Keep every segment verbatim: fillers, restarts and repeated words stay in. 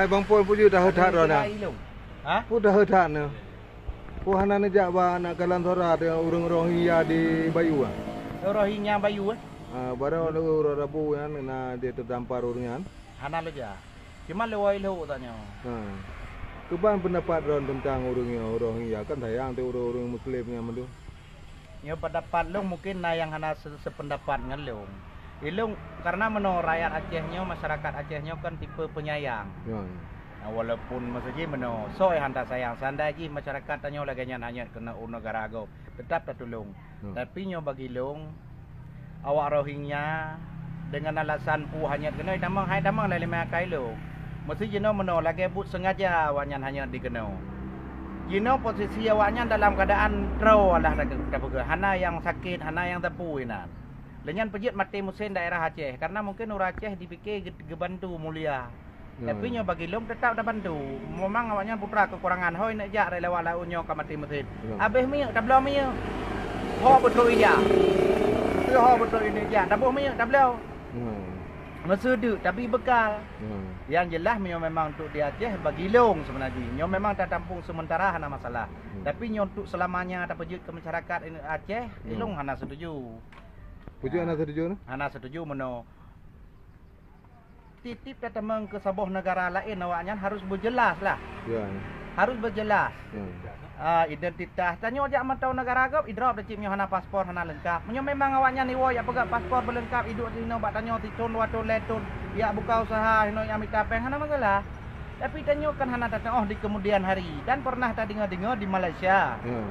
Bang Pon, peue jeuet daheuet that droeneuh? Ha? Peue daheuet that nyoe? Peue hana neujak bak aneuk kalon Sora teuh ureuëng Rohingya di Bayu, ah? Rohingya Bayu, eh? Ah, barô lé uroe Rabu nyan na di teudampar ureuëng nyan. Hana leuja. Cuma lé woe lhok tanyoe. Ha. Keuban peundapat droen teuntang ureuëng nyoe, Rohingya? Kan sayang teuh ureuëng-ureuëng Muslim nyan mandum. Nyoe peundapat lôn mungken na nyang hana se-, sepeundapat ngon lôn. Ilôn, karena meunoe rakyat Aceh nyoe, masyarakat Aceh nyoe kan tipe penyayang. Ya, ya. Nah, walaupun masa jih meunoe, soe hana sayang, seandai jih masyarakat tanyoe lagée nyan hanyot keunoe u neugara gob, teutap tatulông. Hmm. Tapi nyoe bagi lôn, awak Rohingya deungon alasan peue hanyot keunoe tamong, hai tamong lé limai akai lôn. Meusti jinoe meunoe lagée buet sengaja awaknyan hanyot dikeunoe. Jinoe posisi awaknyan dalam keuadaan troe, alah tapeugah, hana nyang sakét, hana nyang teupue inan. Lé nyan peujeuet maté meusén daerah Aceh, karena mungken ureuëng Aceh dipike geubantu mulia. Ya, tapi nyoe bagi lôn teutap tabantu. Memang awaknyan putra keukurangan, hôi neuk jak rot lewat laôt nyoe ka maté meusén. Ya. Habéh minyeuk, tabloe minyeuk. Ho beutôi ija. Ho beutôi neuk jak, taboh minyeuk, tabloe. Ya. Meuseudeuk, tabi beukal. Ya. Yang jelas, nyoe memang untuk di Aceh bagi lôn seubeuna jih. Nyoe memang tatampung sementara, hana masalah. Ya. Tapi nyoe untuk selamanya tapeujeuet keu masyarakat Aceh, ya, ilôn hana setuju. Peujeuet hana setuju, nah? Hana setuju meunoe. Tiep-tiep tatamong keu saboh neugara laén, awaknyan harus beujeulaih lah. Ya. Harus beujeulaih. Ya. Ah, identitas. Tanyoe jak mantong neugara gob, idrop dah cit nyoe hana paspor, hana leungkap. Meunyoe memang awaknyan iwoe jak peugah paspor beuleungkap, iduek sinoe bak tanyoe sithon, dua thon, lhée thon, jak buka usaha, sinoe jak mita péng, hana masalah. Tapi tanyoe kan hana tateuoh di kemudian hari dan pernah tadeungoe-deungoe di Malaysia. Ya.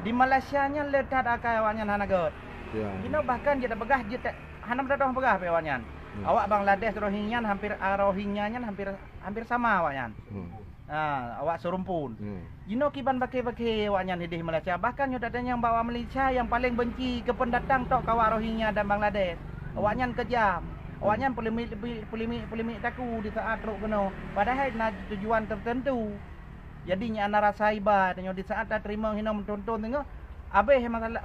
Di Malaysia nyan le that akai awaknyan hana göt. Ya. Jinoe bahkan jeuet tapeugah jeuet hana meudadoh peugah pih awaknyan. Hmm. Awak Bangladesh, Rohingya nyan hampir, ah, Rohingya nyan hampir, hampir sama awaknyan. Hmm. Ah, awak seurumpun. Hmm. Jinoe kiban bakée-bakée awaknyan ideh Malaysia. Bahkan nyoe tatanyong bak awak Malaysia nyang paleng benci keu peundatang tok keu awak Rohingya dan Bangladesh. Hmm. Awaknyan keujam. Hmm. Awaknyan peulimik, peulimik, peulimik taku di saat trok keunoe. Padahai na tujuan tertentu. Jadi nyan na rasa iba tanyoe di saat tateurimong hinoe meuthon-thon singoh, habéh masalah,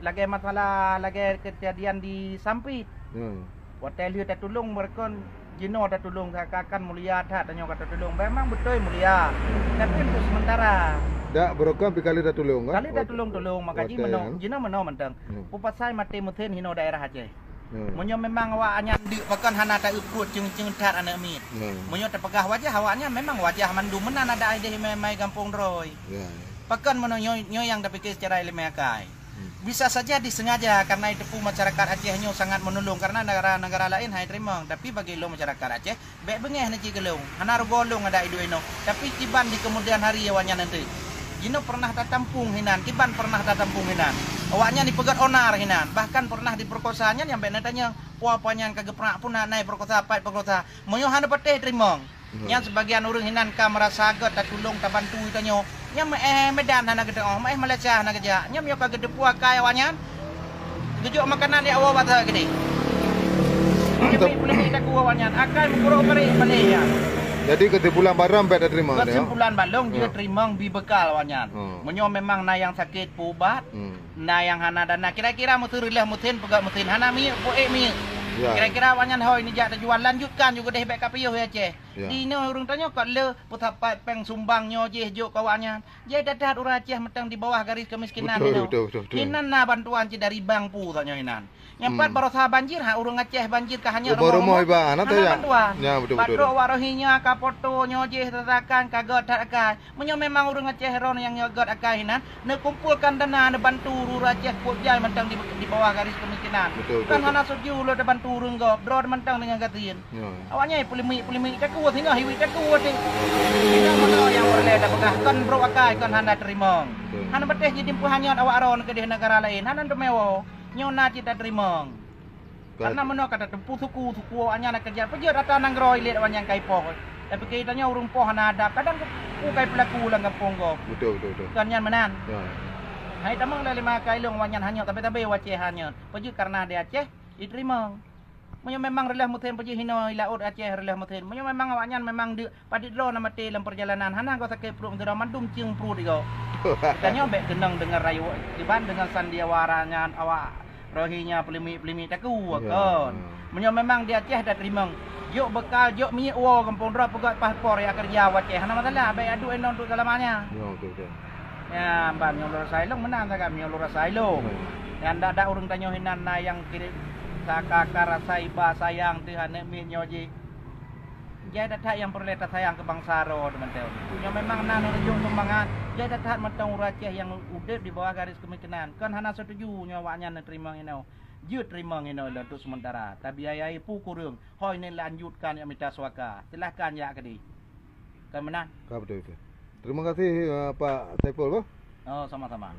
lagée masalah lagée keujadian di Sampit. Hmm. Watée lheueh tatulông, beureukan jinoe tatulông, seakan-akan mulia that tanyoe ka tatulông. Memang beutôi mulia, tapi untuk sementara. Dak, beureukan pih kali tatulông, kan? Kali tatulông-tulông, maka jih watée meunoe, nyan, jinoe meunoe mantong. Hmm. Peue pasai maté meusén hinoe daerah Aceh. Hmm. Meunyoe memang awaknyan deuk, pakon hana ta-eu pruet ceung-ceung that aneuk miet. Hmm. Meunyoe tapeugah wajah awaknyan, memang wajah mandum meunan adak ideh mai, mai gampông droe. Ya, ya. Pakon meunoe nyoe, nyoe nyang tapike secara ileumé akai. Hmm. Bisa saja disengaja karena iteupeue masyarakat Aceh nyoe sangat meunulông, karena negara-negara laén hai teurimong, tapi bagi lôn masyarakat Aceh, bék beungéh na cit keu lôn, hana rugoe lôn adak iduek inoe, tapi kiban di kemudian hari awaknyan nanti. Jinoe pernah tatampung hinan, kiban pernah tatampung hinan. Awaknyan dipeugét onar hinan, bahkan pernah diperkosa, nyan nyang bék na tanyong, peue-peue nyang ka geupeurak pun na, na perkosa, pat perkosa. Meunyoe hana patéh teurimong. Hmm. Nyan sebagian ureuëng hinan ka meurasa gét tatulông, tabantu tanyoe. Nyan meu-éh Medan hana geuteuoh, meu-éh Malaysia hana geujak. Nyan meunyoe ka geuteupeue akai awaknyan, geujok makanan di awak basa geude. Peuleumik-peuleumik taku awaknyan, akai meukurok bareh balée nyan. Jadi keusimpulan barang bék tateurimong, ya? Keusimpulan balong, jeuet teurimong, bi beukal awaknyan. Hmm. Meunyoe memang na nyang sakét, peuubat, hmm, na nyang hana dana. Kira-kira meuseu reulah meusén, peugah meusén, hana minyeuk, peuék minyeuk. Ya. Kira-kira awaknyan hôi neujak teujuan, lanjutkan juga deh bék ka piôh ya Aceh. Ya. Di inoe ureuëng tanyoe ka le peusapat péng sumbang nyoe jih jok keu awaknyan. Jai that-that ureuëng Aceh mantong di bawah garis kemiskinan. Betul, betul, betul, betul. Hinan na bantuan cit dari bank pu tanyoe hinan. Nyang pat barosa banjir, ha, ureuëng Aceh banjir ka hanyut rumoh-rumoh iba, hana bantuan. Ya, betul, betul. Pat trok awak Rohingya ka poto nyoe jih tatakan ka gét that akai. Meunyoe memang ureuëng Aceh ron nyang nyoe gét akai hinan, neukumpolkan dana neubantu ureuëng Aceh peuet jai mantong di, di bawah garis kemiskinan. Betul, betul, betul. Kan hana setuju lôn tabantu ureuëng gob, droe mantong deungon gasien. Ya. Awaknyan peuleumik-peuleumik taku, singoh hiwit taku até. Singoh meunoe nyang peureulée tapeugah, kon brok akai, kon hana teurimong. Betul. Hana patéh jitimpôh hanyot awak ron keudeh negara laén, hana teumé woe. Nyoe na cit tateurimong. Karena meunoe ka tateupeue suku, suku awaknyan na keujat. Peujeuet atra nanggroe ilét awaknyan ka ipoh. Tapi keu tanyoe ureuëng poh hana adab, kadang ku kai peulaku lam gampông gob. Betul, betul, betul. Kon nyan meunan. Ya. Hai tamong lé limai akai lôn awaknyan hanyot, tapi-tapi wacée hanyot. Peujeuet karena di Aceh iteurimong. Meunyoe memang reulah meusén peujeuet hinoe i laôt Aceh reulah meusén. Meunyoe memang awaknyan memang deuk padit droe na maté lam peurjalanan, hana goe sakét pruet meudroe mandum cieng pruet igoe. Tanyoe bék keunong deungon rayeuk kiban deungon sandiwara nyan awak Rohingya peuleumik-peuleumik taku kon. Ya. Meunyoe memang di Aceh tateurimong, Jok bekal, jok minyeuk woe gampông droe, peugöt paspor, jak keureuja u Aceh, hana masalah, bèk adu inong untuk selamanya. Ya, oke, oke. Ya, ban nyoe lôn rasa ilong meunan sagai, nyoe lôn rasa ilong. Nyang dak-dak ureueng tanyoe hinan na nyang kirém saka-ka rasa iba sayang teuh aneuk miet nyoe jih. Jai that-that nyang peureulèe tasayang keu bansa droe teuh mantong. Nyoe memang na neureujoh sumbangan, jai that-that mantong ureueng Aceh nyang udép di bawah garis kemiskinan. Kon hana setuju nyoe awaknyan neuteurimong inoe. Jeuet teurimong inoe lôn untuk sementara. Tabiaya ié peue kureueng, hôi neulanjutkan jak mita suaka. Silahkan jak keudeh. Kon meunan. Ka beutôi, beutôi. Terima kasih, eh, Pak Saiful, boh. Oh, sama-sama.